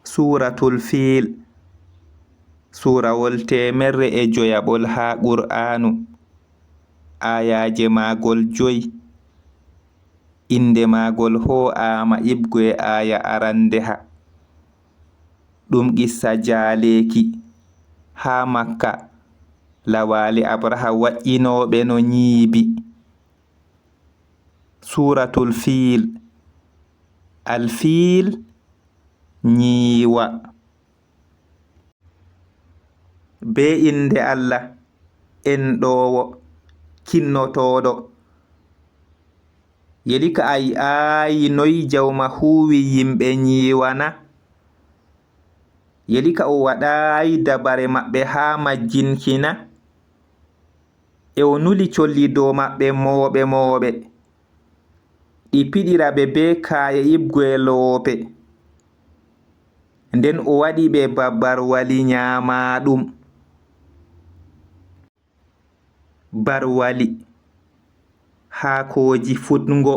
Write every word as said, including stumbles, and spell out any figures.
Suuratul Fiil, suurawol teemerre e joyaɓol haa Qur'aanu, aayaaje maagol joy. Innde maagol hoo'aama iɓgo e aaya arandeha. Ɗum qissa jaaleeki. Haa Makka, lawaali Abraha waƴƴinooɓe no ñiibi. Suuratul Fiil. Alfiil, ñiiwa. Bee innde Allah, enɗoowo, kinnotooɗo. Yelika a yi'aayi noy Jawma huuwi yimɓe ñiiwa na? Yelika o waɗaayi dabare maɓɓe haa majjinki na? E o nuli colli dow maɓɓe mooɓe mooɓe, ɗi piɗira ɓe bee kaa'e iɓgo e loope. Nden o waɗi ɓe ba barwali ñaamaaɗum. Barwali, haakooji fuɗngo.